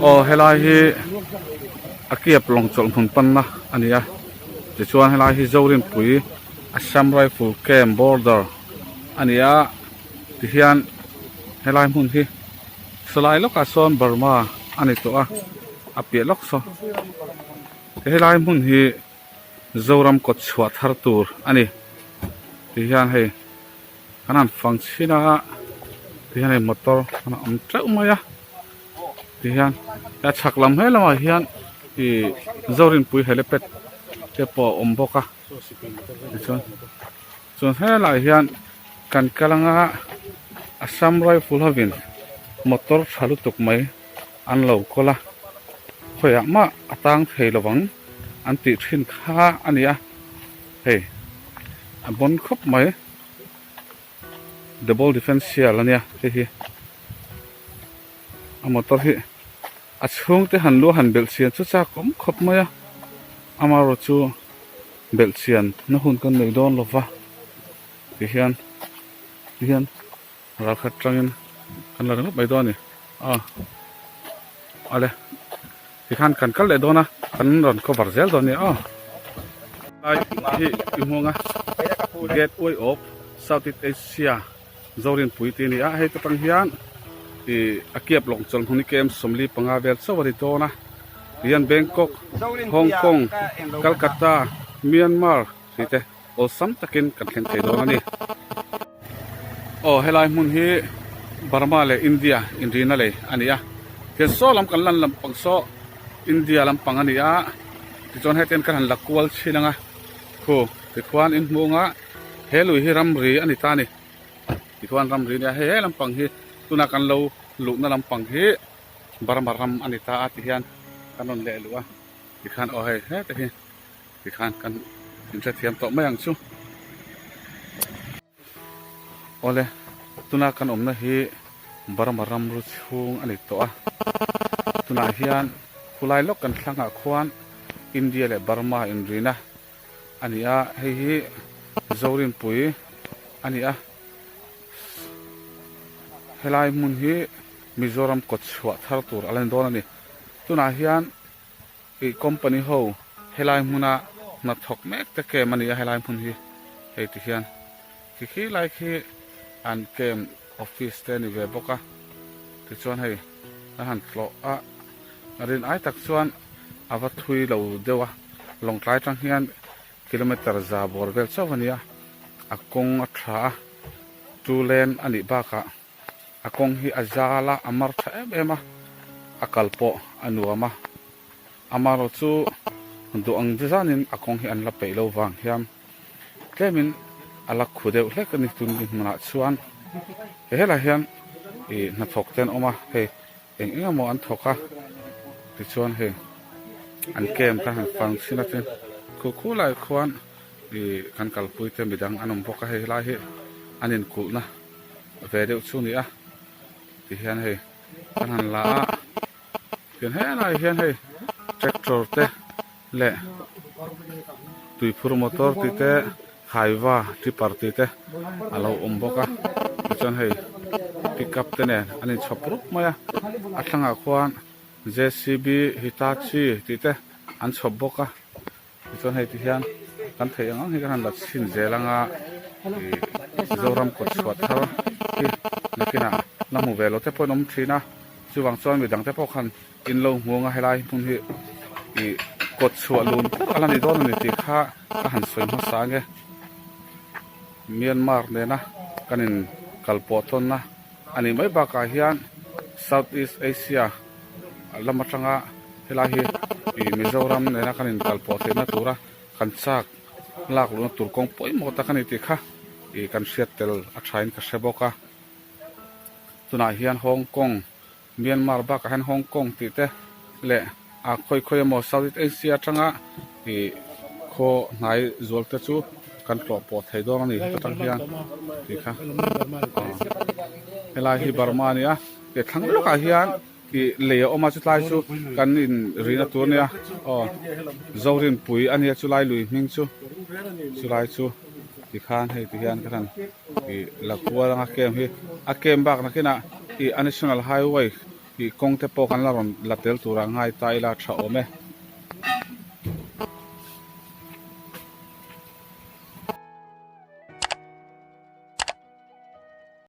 Aw helai hi a kiap lawng chawlh hmun panna a ni a tichuan helai hi Zorinpui Assam Rifle Camp border a ni a tihian helai hmun hi sawlai lawkah sawn Burma a ni tawh a a piah lawk saw helai hmun hi Zoram kawt chhuah thar tur a ni tihian hei. Kan han fang chhin a tihian hei motor a awm teuh mai a tihian a chhak lam he lamah hian ih Zorinpui helipad te pawh a awm bawk a tichuan chuan helaiah hian kan kal anga Assam rifle hovin motor tha lutuk mai an lo kawl a khawiah mah a tang thei lovang an tih thin kha a ni a. Hei a bawn khawp mai double differential ania hei hi a motor hi a chhung te han luah han belh chian chu chak awm khawp mai a amaherawh chu belh chian na hun kan nei dawn lo va ti hian ti hian ral khat tangin kan la ringawt mai dawn a ni a awle. Tikhan kan kal leh dawn a, kan rawn cover zel dawn nia aw. Lai hi i hmuang a, Gateway of Southeast Asia Zorinpui tih a ni a, hei te pang hian ih a kiap lawng chawlh hmun hi KM 45 vel chauh a ni dawn a, tihian Bangkok, Hong Kong, Calcutta, Myanmar tih te. Awlsam takin kan thleng thei dawn a ni. Aw helai hmun hi Burma leh India inrina lei a ni a. Tian saw lam kan lan lampang saw India lampang a ni a. Tichuan hetian kan han la kual thin ang a. Khu tikhuan in hmung a he lui hi ramri a ni ta a ni. Tikhuan ramri a ni a hei he lampang hi tuna kan lo luhna lampang hi Burma ram a ni ta a ti hian kan rawn leh luh a. Tikhan aw hei heta hi. Tikhan kan inhrethiam tawh mai ang chu. Awle, tuna kan awmna hi Burma ramru chhung a ni tawh a. Tunah hian khulai lawk kan thlangah khuan India leh Burma inrina a ni a, hei hi Zorinpui a ni a. Helai hmun hi Mizoram kawtchhuah thar tur a la ni dawn a ni. Tunah hian. Ih company ho helai hmuna hna thawk mek te camp a ni a helai hmun hi hei ti hian khi khi lai khi an camp office te a ni ve bawk a tichuan hei an han tlawh a rin ai tak chuan a va thui lo deuh a lawngtlai atang hian kilometer za bawr vel chauh a ni a a kawng a tha a two lane a nih bakah. A kawng hi a zal a, a mar tha em em a, a kal pawh a nuam a. Amaherawh chu duh ang zanin a kawng hi an la peih lo vang hian tlemin a la khu deuh hlek a ni tun dinhmunah chuan. He helaiah hian ih hnathawk te an awm a, hei eng eng emaw an thawk a tichuan hei an camp kha han fang chhin a tin khu khu lai khuan ih kan kalpui te midang an awm bawk a hei helai hi an inkulhna. ve deuh chu ni a tihian hei kan han la a tihian helai hian hei tractor te leh tuiphur motor tih te hyva tipper tih te a lo awm bawk a tichuan hei pickup te nen an inchhawp rup mai a a thlangah khuan J C B Hitachi tih te an chhawp bawk a. Tichuan hei ti hian kan theih ang ang hi kan han la chhin zel anga ih Zoram kawt chhuah thar hi nakinah la hmu ve lo te pawhin awm thin a, chuvang chuan midang te pawh khan in lo hmu anga helai hmun hi ih kawt chhuah lun tak a la ni dawn a ni tih kha ka han sawi hmasa ange. Myanmar nena kan in kal pawh tawnna a nih mai bakah hian South East Asia lam atanga helai hi ih Mizoram nena kan inkal pawh theihna tura kan chak lak luhna tur kawng pawimawh tak a ni tih kha ih kan hriat tel a thain ka hre bawk a. Tunah hian Hong Kong, Myanmar bakah hian Hong Kong tih te leh a khawi khawi emaw South East Asia atanga ih khaw hnai zual te chu kan tlawh pawh thei dawn a ni heta tang hian tih kha aw helai hi Burma a ni a. He thlang lawkah hian ih lei a awm a chutlai chu kan in rihna tur a nia aw Zorinpui a nia chulai lui hming chu chulai chu tikhan hei ti hian ka han ih la kual anga camp hi a camp bak nakinah. Ih a national highway ih kawng te pawh kan la rawn la tel turah ngai ta ila tha awm e.